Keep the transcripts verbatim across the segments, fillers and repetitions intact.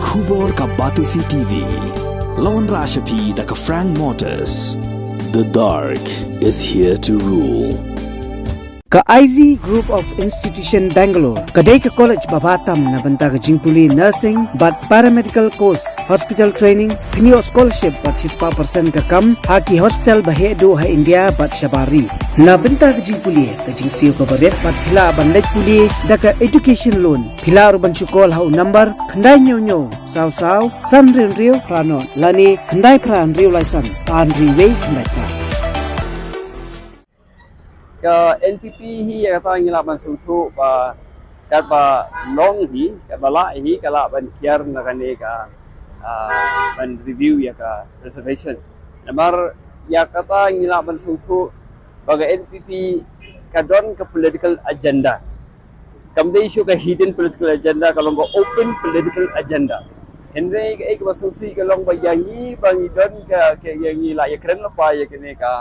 Khubor ka Batesi T V. Lawan Rashapi da ka Frank Motors. The dark is here to rule. Ka I Z Group of Institution Bangalore ka dei ka college ba bha tam na bynta ka jingpule nursing bad paramedical course, hospital training, thniot scholarship bad shispah percent ka kam ha ki hospital ba heh duh ha India bad shabar ri. Na bynta ka jingpule, ka jingsiew kaba rit bad phi lah ban leit pule da ka education loan. Phi lah ruh ban shu call ha u number khyndai hynñiew hynñiew saw saw san hynriew hynriew phra nod lane khyndai phra hynriew lai san ar hynriew wei khyndai phra. Ka N P P hi ïa kata ngi lah ban sngewthuh ba katba long hi, katba lah hi, ka lah ban kiar na kane ka, ah, ban review ïa ka reservation. Namar ïa kata ngi lah ban sngewthuh ba ka N P P ka don ka political agenda. Kam dei shuh ka hidden political agenda, ka long ka open political agenda. Hynrei kaei kaba sngewsih ka long ba ïa ngi ba ngi don ka, ka ïa ngi la ïakren lypa ïa kane ka,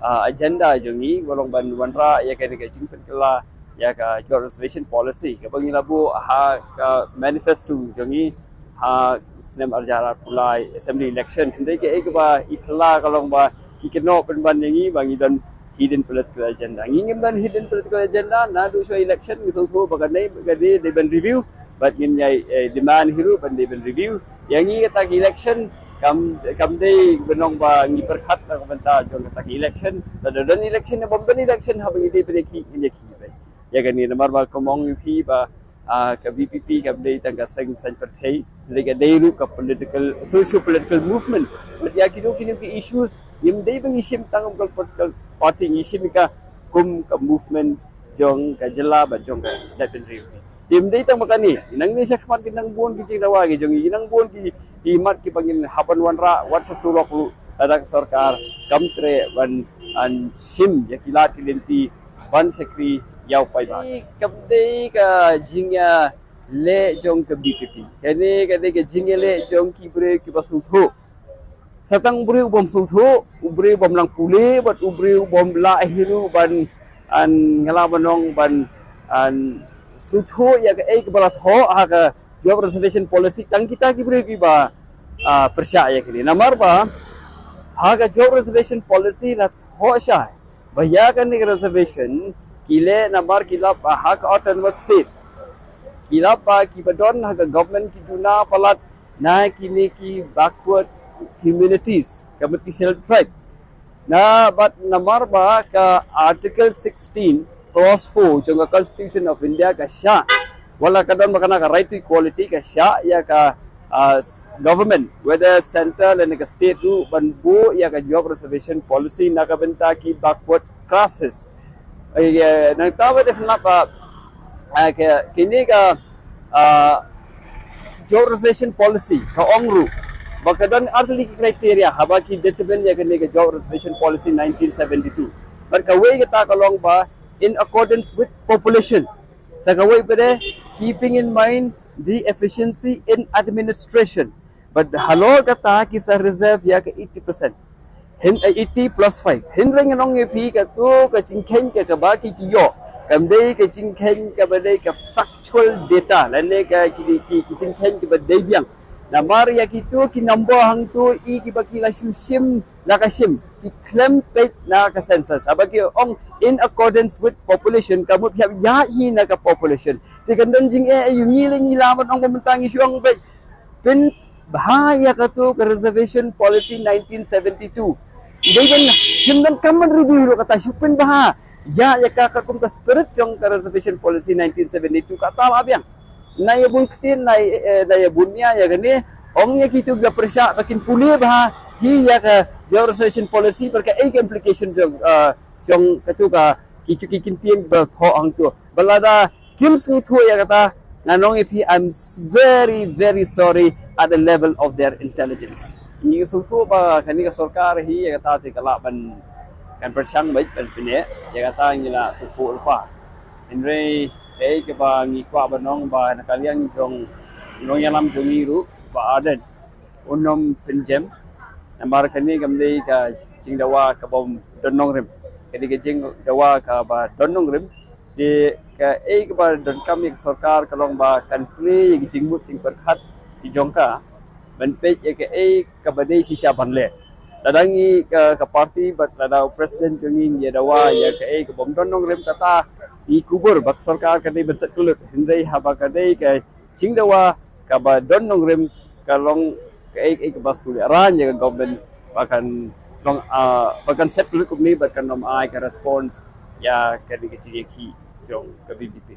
ah, agenda jong ngi, ba long ban wanrah ïa kane ka jingpynkylla ïa ka job reservation policy kaba ngi la buh ha ka manifesto jong ngi ha snem arhajar arphew lai assembly election. Hynrei kaei kaba i phylla ka long ba ki kynnoh pynban ïa ngi ba ngi don hidden political agenda. Ngi ngim don hidden political agenda, naduh shuwa election ngi sngewthuh ba ka dei, ka dei, dei ban review, bad ngin ïa, eh, demand hi ruh ban dei ban review. Ïa ngi kata ka election kam, kam dei ban long ba ngi pyrkhat na ka bynta jong kata ka election. Lada don election ne bym don election, haba ngi dei ban ïakhih ngin ïakhih beit. Ïa kane namar ba kumba ong ïa phi ba, ah, ka V P P kam dei tang ka seng saiñ pyrthei, hynrei ka dei ruh ka political, socio political movement. Bad ïa kino kino ki issues ngim dei ba ngi shim tang kum ka political party, ngi shim ka kum ka movement jong ka jylla bad jong ka jaitbynriew. Te ym dei tang ba kane, nangne shakhmat ki nang bun ki jingdawa ki jong ngi, ki nang bun ki, ki mat kiba ngin hap ban wanrah wat sha surok ruh lada ka sorkar kam treh ban, ban shim ïa ki lad ki lynti ban shakri ïa u paidbah. Kam dei ka jingïaleh jong ka V P P. Kane ka dei ka jingïaleh jong ki briew kiba sngewthuh. Sa tang u briew u bym sngewthuh, u briew u bym nang pule, bad u briew u bym lah hi ruh ban, an, nga lah ban ong ban, an, sngewthuh ïa kaei kaba la thoh ha ka job reservation policy, tang kita ki briew kiba, ah, pyrshah ïa kine. Namar ba ha ka job reservation policy la thoh shai ba ïa kane ka reservation ki leh namar ki lap ba ha ka autonomous state, ki lap ba kiba don ha ka government ki duna palat na kine ki backward communities, ka mut ki scheduled tribe. Na bad namar ba ka Article sixteen clause four jong ka Constitution of India ka shah, wat la ka don ba kane ka right to equality, ka shah ïa ka, ah, s-, government, whether centre lane ka state ruh, ban buh ïa ka job reservation policy na ka bynta ki backward classes. Ai, eh, nangta ba dei pynlap ba, ah, ka, kine ka, ah, job reservation policy ka ong ruh ba ka don artylli ki criteria haba ki determine ïa kane ka job reservation policy nineteen seventy-two. Bad kawei kata ka long ba in accordance with population. Sa kawei pat de keeping in mind the efficiency in administration. Bad halor kata ki sa reserve ïa ka eighty percent. Hynrei, eh, eighty plus five. Hynrei ngan ong ïa phi kato ka jingkheiñ ka kaba ki ki ïoh, kam dei ka jingkheiñ kaba dei ka factual data lane ka ki, ki, ki jingkheiñ kaba dei biang. Namar ïa kito ki number hangto i kiba ki la shu shim la ka shim, ki khlem peit na ka census. Haba ki ong in accordance with population, ka mut phi hap ïaid hi na ka population. Te kan don jingeh, eh, ïa ngi lei ngi lah ban ong ba mynta ngi shu ong beit pynbha ïa kato ka reservation policy nineteen seventy-two. Dei ban, kim donkam ban review ruh kata, shu pynbha ïa, ïa ka, ka kum ka spirit jong ka reservation policy nineteen seventy-two kata la biang. Na ïa bun ktien, na ïa, eh, na ïa bun mia ïa kane, ong ïa kito kiba pyrshah ba kin pule bha hi ïa ka job reservation policy, bad kaei ka implication jong, eh, jong kato ka, ki, ki ktien ba thoh hangto. Bad lada kim sngewthuh ïa kata, ngan ong ïa phi, I'm s-, very, very sorry at the level of their intelligence. Ngi sngewthuh ba kane ka sorkar hi ïa kata te ka lah ban, kan pyrshang beit, kan pyneh, ïa kata ngi la sngewthuh lypa. Hynrei kaei kaba ngi kwah ban ong ba na ka liang jong nongïalam jong ngi ruh Bah Ardent un ym pynjem. Namar kane kam dei ka jingdawa kaba ym don nongrim. Ka dei ka jingdawa kaba don nongrim. Te kaei kaba donkam ïa ka sorkar ka long ba kan plie ïa ka jingmut jingpyrkhat jong ka ban peit ïa kaei kaba dei shisha ban leh. Lada ngi ka, ka party bad lada u president jong ngi ïa dawa ïa kaei ka bym don nongrim kata, ngi kubur ba ka sorkar ka dei ban set kyllut, hynrei haba ka dei ka jingdawa kaba don nongrim ka long kaei kaei kaba sngewlehrain ïa ka government ba kan long, ah, ba kan set kyllut kumne bad kan ym ai ka response ïa kane ka jingïakhih jong ka VPP.